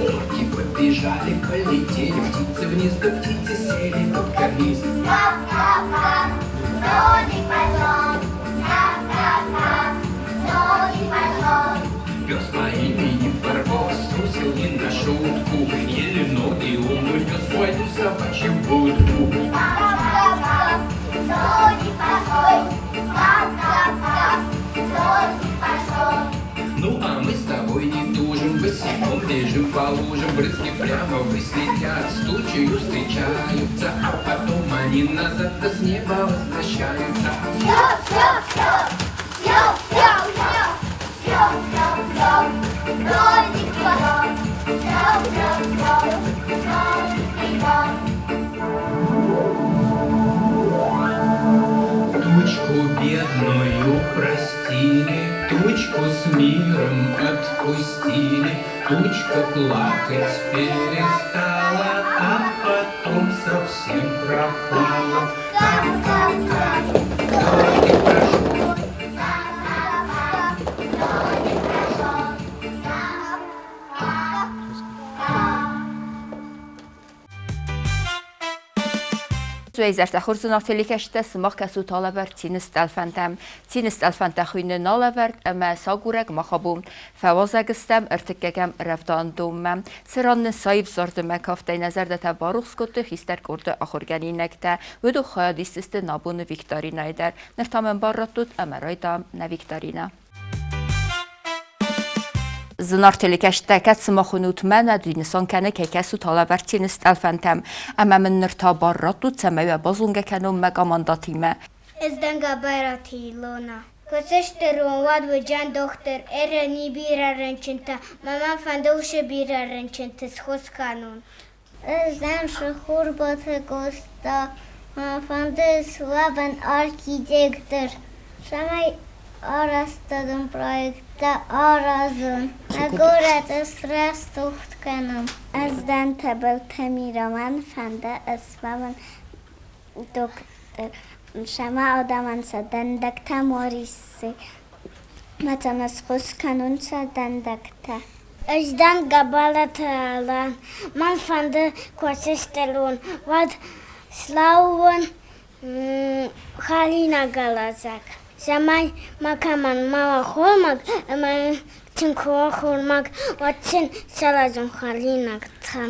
Горки побежали, полетели, птицы в гнездо, птицы сели под карниз. Кап-кап-кап, дождик пошел. Кап-кап-кап, дождик пошел. Пес по имени Барбос струсил не на шутку, еле ноги он унес в свою собачью будку. Кап-кап-кап, дождик пошел. Кап-кап-кап, дождик пошел. Ну а мы с тобой не тужим, босиком бежим по лужам, брызги прямо ввысь летят, с тучею встречаются, а потом они назад с неба возвращаются. Шлеп, шлеп, шлеп, шлеп, шлеп, шлеп, шлеп, дождик пошел. Шлеп, шлеп, шлеп, дождик пришел. Тучку бедную простили, тучку с миром отпустили, тучка плакать перестала, а потом совсем пропала. Кап-кап-кап, дождик прошел. Кап-кап-кап, дождик прошел. Кап-кап-кап. Изӕртӕ хурдзинаг телекӕсджытӕ, сымах кӕсут алӕвӕрд Цины стъӕлфӕнтӕм. Цины стъӕлфӕнтӕ хуыйны налӕвӕрд ӕмӕ сагурӕг махабон. Фӕуазӕг стӕм ӕртыккӕгӕм рӕвдауӕндонмӕ. Цы ран нын саив зардымӕ кафтӕй нӕ зӕрдӕтӕ барухс кодтой хистӕр къорды ахуыргӕнинӕгтӕ. Уыдон хайад исдзысты набоны викторинӕйы дӕр. Ныр та мӕм бар раттут ӕмӕ райдайӕм нӕ викторинӕ. Зынаргъ телекӕсджытӕ, кӕд сымах уынут мӕнӕ нысан кӕны, кӕй кӕсут алӕвӕрд цины стъӕлфӕнтӕм. Ӕмӕ мын ныр та бар раттут, цӕмӕй уӕ базонгӕ кӕнон мӕ командӕтимӕ. Ӕз дӕн Гӕбӕраты Илона. Куы сыстыр уон, уӕд уыдзӕн дохтыр, ӕрӕни бирӕ рынчынтӕ, мӕ мӕн фӕнды уыцы бирӕ рынчынты схос кӕнон. Ӕз дӕн Сыхурбаты Къоста, мӕ фӕнды суӕвын архитектор, цӕмӕй арӕзтадон проекттӕ аразын, нӕ горӕты срӕсугъд кӕнын. Ӕз дӕн Тӕбӕлты Мира, мӕн фӕнды суӕвын дохтыр, цӕмӕй адӕмӕн сӕ дӕндӕгтӕ ма риссы, ма цӕмӕ схос кӕнон сӕ дӕндӕгтӕ. Ӕз дӕн Гӕбӕлаты Алан. Мӕн фӕнды куы сыстӕлон, уӕд слӕууон хӕринаг-аразӕг, цӕмӕй макӕмӕн ма уа хормаг ӕмӕ сын куы уа хормаг, уӕд сын саразон хӕринӕгтӕ.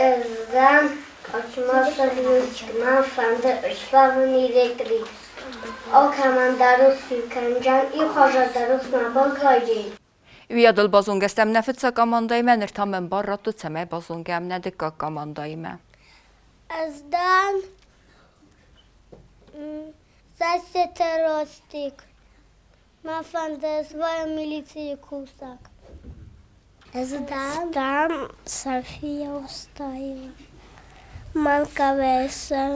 Ӕз дӕн Хъӕцмӕзты Мӕн фӕнды суӕвын электрик. Алкӕмӕн дӕр ус кӕндзӕн, иу хӕдзар дӕр ус нӕ баззайдзӕн. Уыйадыл базонгӕ стӕм нӕ фыццаг командӕимӕ, ныр та мӕм бар радтут, цӕмӕй базонгӕ нӕ дыккаг командӕимӕ. Ӕз дӕн Зассеты Ростик. Мӕ фӕнды суӕвын милицийы кусӕг. Ӕз дӕн София Устаева. Мӕн кӕвӕсӕн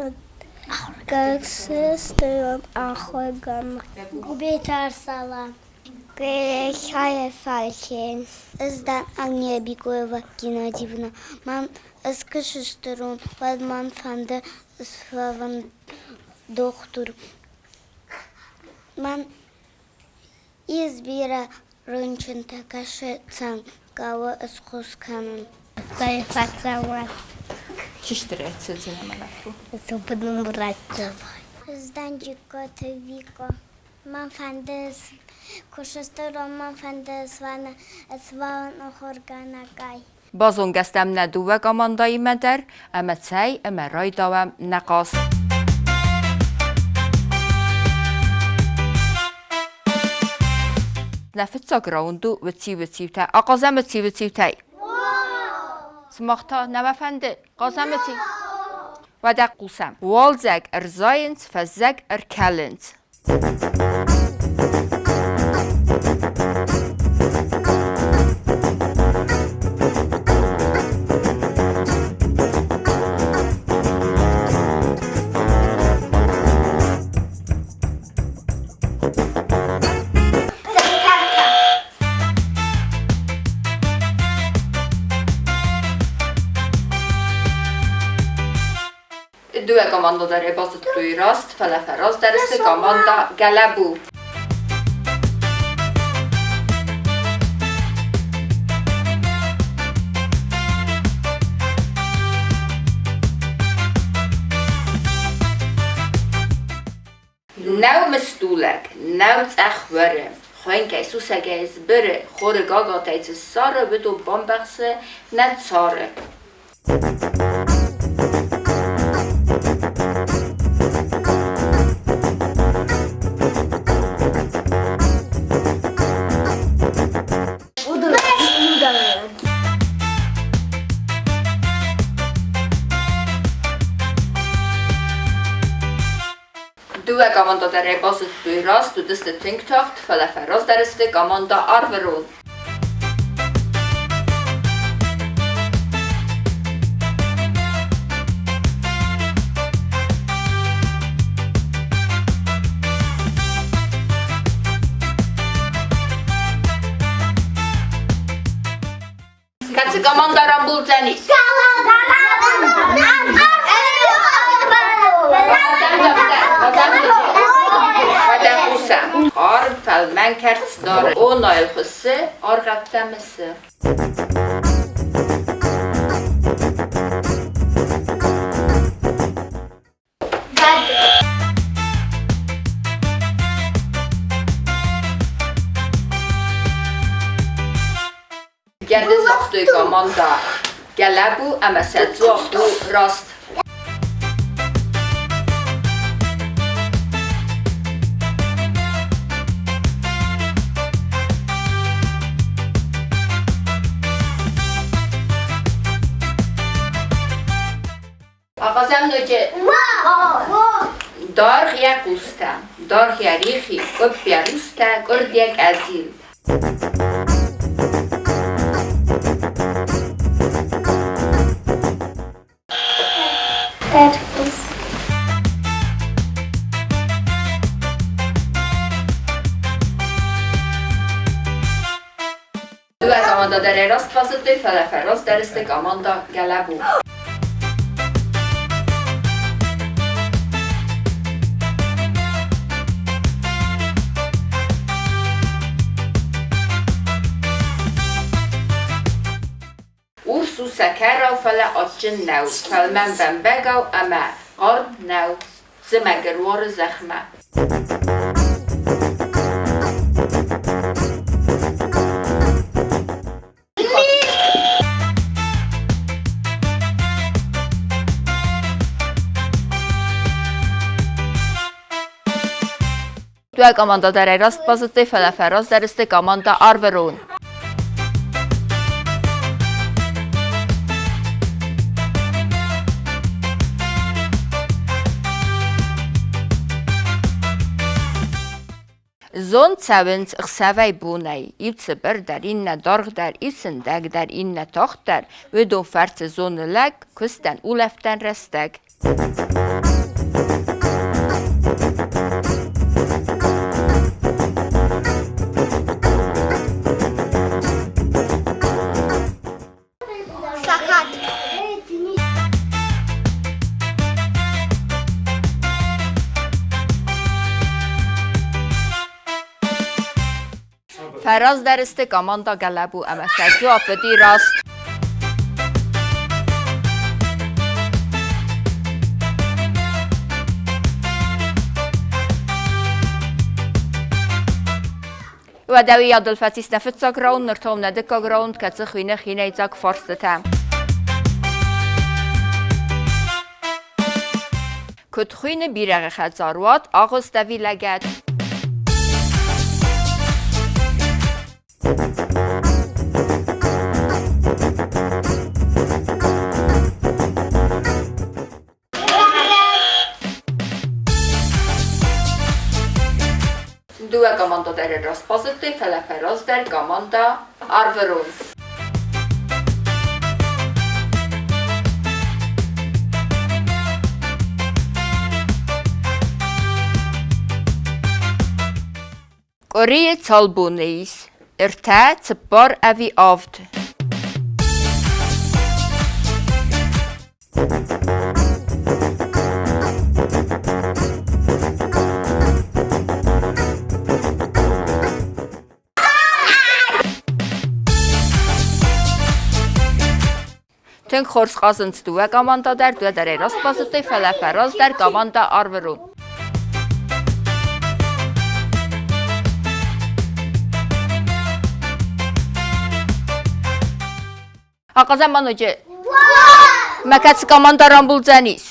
кӕсыстон ахуыргӕнӕг. Гуыбеты Арсалан. Фалхен. Ӕз дӕн Агния Бекоева Геннадьевна. Мӕн ӕз куы сыстырон, уӕд мӕн фӕнды суӕвын дохтыр. Мӕн ис бирӕ рынчынтӕ, кӕсӕн хъӕуы схос кӕнын. Цӕй фӕцӕуӕг. Чи стыр ӕцӕдзинӕ мӕ лӕппу? Зубным врач. Ӕз дӕн Джиготы Вико. Мӕн фӕнды куы сыстырон, мӕн фӕнды суӕвын ахуыргӕнӕгӕй. Базонгӕ стӕм нӕ дыууӕ командӕимӕ дӕр ӕмӕ цӕй ӕмӕ райдауӕм нӕ хъазт. Нӕ фыццаг раунд у уыци-уыциутӕ. Ахъазӕм уыци-уыциутӕй. Сымах та нӕ уӕ фӕнды? Хъазӕм уыци. Уӕдӕ хъусӕм. Уалдзӕг ӕрзайынц, фӕззӕг ӕркӕлынц. Дыууӕ командӕ дӕр базыдтой раст, фӕлӕ фӕраздӕр сты командӕ Гӕлӕбу. лулӕг, нӕу цъӕх уӕры, Хуӕнкӕй сусӕгӕй сбыры, Хоры гагатӕй цы ссары, Уыдон бамбӕхсы нӕ цары. Дыууӕ командӕ дӕр ӕй базыдтой раст, уыдысты тынг тагъд, фӕлӕ фӕраздӕр сты командӕ Арвырон. Кӕцы командӕ рамбулдзӕнис? Уӕдӕ хъусӕм. Хъарм, фӕлмӕн кӕрц дары. Онайыл хуыссы, аргъӕвта мысы. Гӕды загътой командӕ Гӕлӕбу ӕмӕ сӕ дзуапп у раст. Ахъазӕм ноджы. Даргъ йӕ хъустӕ, даргъ йӕ рихи, къуыпп йӕ рустӕ, къуырд йӕ къӕдзил. Тӕрхъус. Дыууӕ командӕ дӕр ӕй раст базыдтой, фӕлӕ фӕраздӕр сты командӕ Гӕлӕбу. Урс у сӕкӕрау, фӕлӕ адджын нӕу, фӕлмӕн бӕмбӕгау ӕмӕ хъарм нӕу. Зымӕг ӕруары зӕхмӕ. Дыууӕ командӕ дӕр ӕй раст базыдтой, фӕлӕ фӕраздӕр сты командӕ Арвырон. Зонд цӕуынц ӕхсӕвӕй-бонӕй, иу цыбырдӕр, иннӕ даргъдӕр, иу сындӕгдӕр, иннӕ тагъддӕр, уыдон фӕрцы зоны лӕг куыстӕн улӕфтӕн рӕстӕг. Сахат. Фӕраздӕр сты командӕ Гӕлӕбу ӕмӕ сӕ дзуапп уыди раст. Уӕдӕ уый адыл фӕцис нӕ фыццаг раунд, ныр та нӕ дыккаг раунд, кӕцы хуыйны хинӕйдзаг фарстытӕ. Куыд хуыйны бирӕгъы хӕдзаруат, агъуыст ӕви лӕгӕт? Дыууӕ командӕ дӕр раст базыдтой, фӕлӕ фӕраздӕр командӕ Арвырон. Къуырийы цал боны ис? Ӕртӕ, цыппар ӕви авд? Тынг хорз хъазынц дыууӕ командӕ дӕр, дыууӕ дӕр ӕй раст базыдтой, фӕлӕ фӕраздӕр командӕ Арвырон. Ахъазӕм ма ноджы. Мӕ кӕцы командӕ рамбулдзӕнис?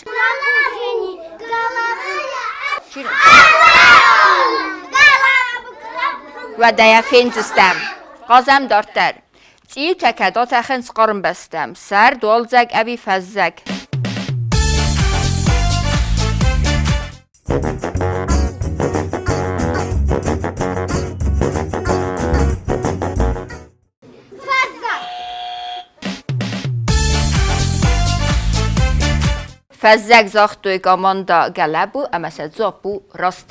Уӕдӕ йӕ фендзыстӕм. Хъазӕм дарддӕр. Цъиутӕ кӕд атӕхынц хъарм бӕстӕм, сӕрд, уалдзӕг ӕви фӕззӕг? Фӕззӕг загътой командӕ Гӕлӕбу ӕмӕ сӕ дзуапп у раст.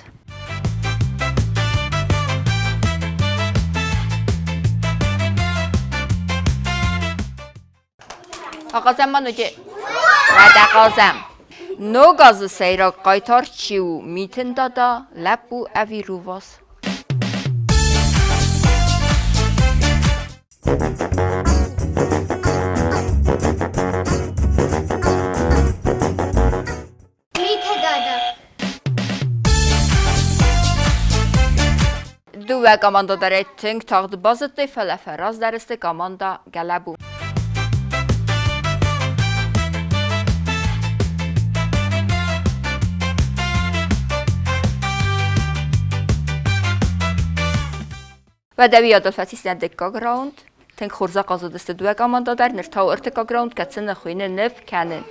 Ахъазӕм ма ноджы. Уӕдӕ хъазӕм. Ног азы сӕйраг хъайтар чи у? Митын дада, лӕппу ӕви рувас? Митӕ дада. Дыууӕ командӕ дӕр ӕй тынг тагъд базыдтой, фӕлӕ фӕраздӕр сты командӕ Гӕлӕбу. Уӕдӕ уыйадыл фӕцис нӕ дыккаг раунд. Тынг хорз ахъазыдысты дыууӕ командӕ дӕр, ныр та у ӕртыккаг раунд, кӕцы нӕ хуыйны ныв кӕнын.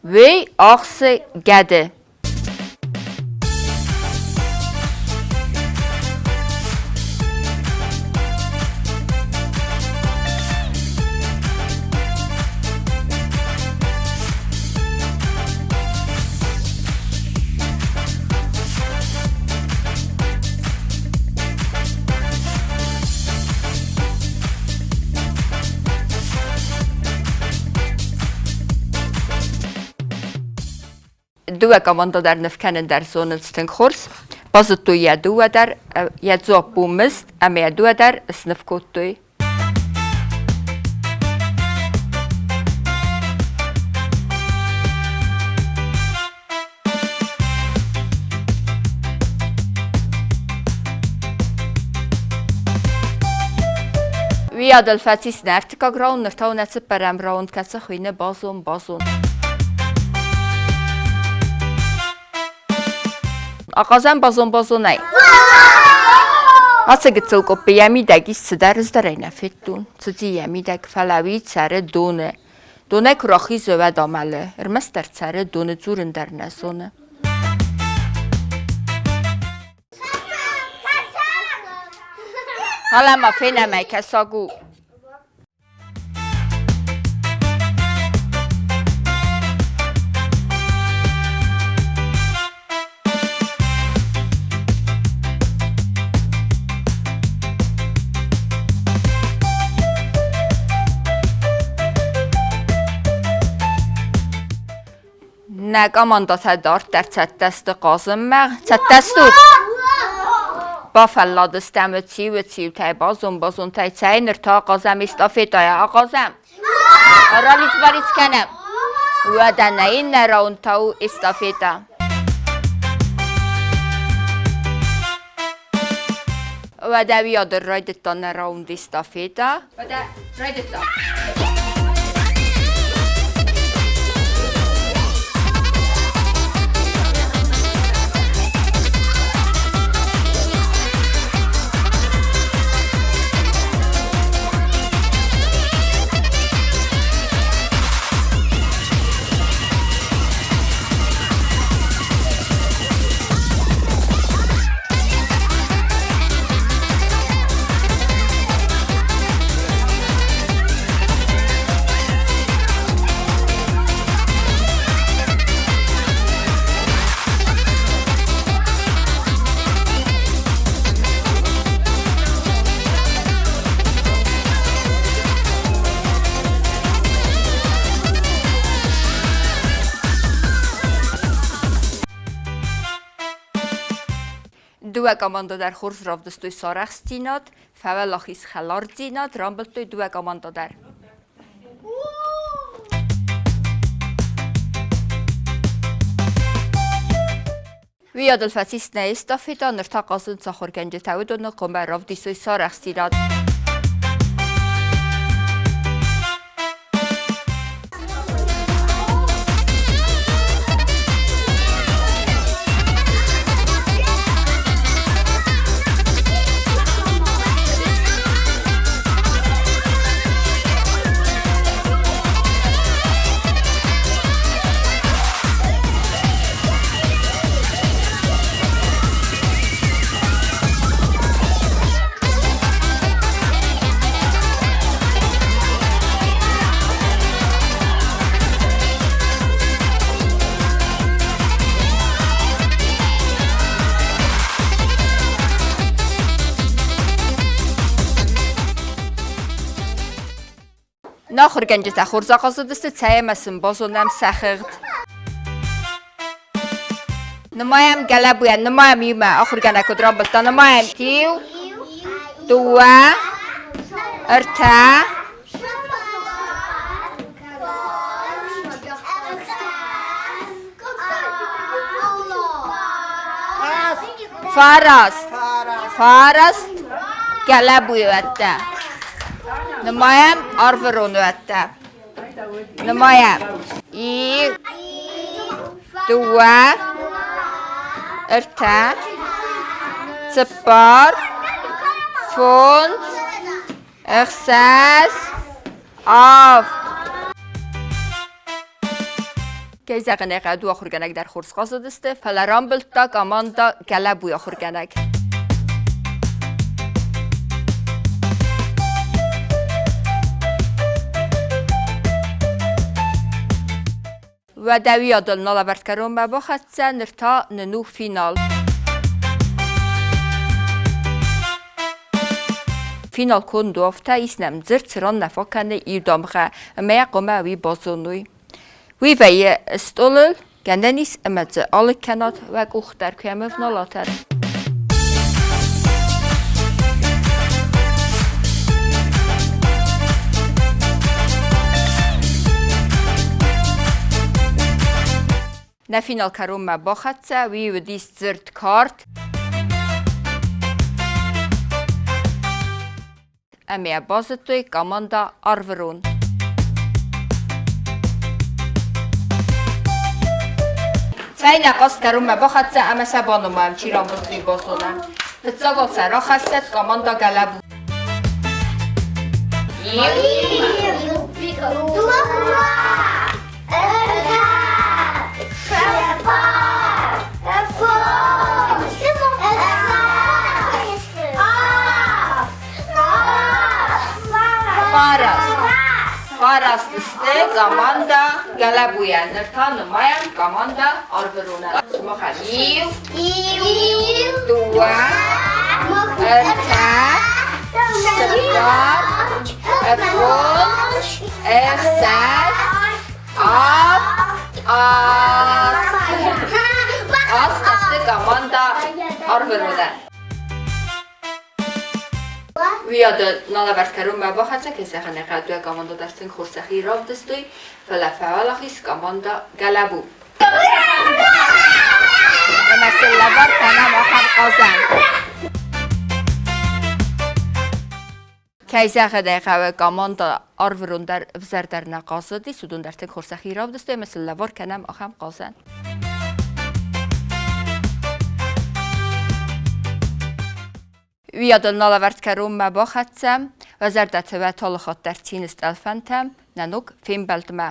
Уый ахсы гӕды. Дыууӕ командӕ дӕр ныв кӕнын дӕр зонынц тынг хорз. Базыдтой йӕ дыууӕ дӕр, йӕ дзуапп у мызд, ӕмӕ йӕ дыууӕ дӕр сныв кодтой. Уыйадыл фӕцис нӕ ӕртыккаг раунд, ныр та у нӕ цыппӕрӕм раунд, кӕцы хуыйны Базон-базон. Ахъазӕм базон-базонӕй. Ацы гыццыл къоппы йӕ мидӕг ис цыдӕр, ӕз дӕр ӕй нӕ федтон. Цыди йӕ мидӕг, фӕлӕ уый цӕры доны. Донӕй куы рахизы, уӕд амӕлы. Ӕрмӕстдӕр цӕры, доны дзурын дӕр нӕ зоны. Фӕлӕ ма фенӕм ӕй кӕсаг у. Нӕ командӕтӕ дарддӕр цӕттӕ сты хъазынмӕ. Цӕттӕ стут? Бафӕлладыстӕм циу-циутӕй, базон-базонтӕй. Цӕй, ныр та ахъазӕм эстафетӕйӕ. Ахъазӕм? Ралидз-балидз кӕнӕм. Уӕдӕ нӕ иннӕ раунд та у эстафетӕ. Уӕдӕ уыйадыл райдыдта нӕ раунд эстафетӕ. Уӕдӕ райдыдта. Дыууӕ командӕ дӕр хорз равдыстой сӕ арӕхстдзинад, фӕуӕлахиз хӕлардзинад, рамбылдтой дыууӕ командӕ дӕр. Уыйадыл фӕцис нӕ эстафетӕ, ныр та хъазынц ахуыргӕнджытӕ, уыдоны хъуамӕ равдисой сӕ арӕхстдзинад. Нӕ ахуыргӕнджытӕ хорз ахъазыдысты, цӕй ӕмӕ сын базонӕм сӕ хыгъд. Нымайӕм гӕлӕбуйӕн, нымайӕм иумӕ, ахуыргӕнӕг куыд рамбылдта, нымайӕм иу, дыууӕ, ӕртӕ, фараст, фараст гӕлӕбуйы уӕттӕ. Нымайӕм арвыроны уӕттӕ. Нымайӕм. Иу, дыууӕ, ӕртӕ, цыппар, фондз, ӕхсӕз, авд. Кӕй зӕгъын ӕй хъӕуы, ахуыргӕнӕг дӕр хорз хъазыдысты, фӕлӕ рамбылдта командӕ Гӕлӕбуйы ахуыргӕнӕг. Уӕдӕ уыйадыл нал ӕвӕрд кӕронмӕ бахӕццӕ, ныр та нын у финал. Финал конд у афтӕ, ис нӕм дзырд, цы ран нӕ фӕкӕны иу дамгъӕ, ӕмӕ йӕ хъуамӕ уый базоной. Уый вӕййы стъолыл, гӕнӕн ис ӕмӕ дзы алыг кӕнат уӕ къух дӕр, куы йӕм ӕвналат. Нӕ финал кӕронмӕ бахӕццӕ, уый уыдис дзырд кард. Ӕмӕ базыдтой командӕ Арвырон. Цӕй нӕ хъазт кӕронмӕ бахӕццӕ ӕмӕ сӕ банымайӕм, чи рамбылдтой базонӕм. Фыццагон сӕ рахӕссӕд командӕ Гӕлӕбу. Иу, дыууӕ, ӕртӕ, цыппар, фондз, ӕхсӕз, авд, Фараст. Фараст сты командӕ Гӕлӕбуйӕ. Ныр та нымайӕм командӕ Арвыронӕн. Сымахӕн иу, дыууӕ, ӕртӕ, цыппар, фондз, ӕхсӕз, авд, аст. Аст сты командӕ Арвыронӕн. Уыйадыл налӕвӕрд кӕронмӕ бахӕццӕ, кӕй зӕгъын ӕй хъӕуы, дыууӕ командӕ дӕр тынг хорз сӕхи равдыстой, фӕлӕ фӕуӕлахиз командӕ Гӕлӕбу. Ӕмӕ сын лӕвар кӕнӕм ахӕм хъазӕн. Кӕй зӕгъын ӕй хъӕуы, командӕ арвырон дӕр ӕвзӕрдӕр нӕ хъазыдис, уыдон дӕр тынг хорз сӕхи равдыстой ӕмӕ сын лӕвар кӕнӕм ахӕм хъазӕн. Уыйадыл налӕвӕрд кӕронмӕ бахӕццӕ, уӕ зӕрдӕты уӕ талыхатт дӕр цины стъӕлфӕнтӕ нӕ ног фембӕлдмӕ.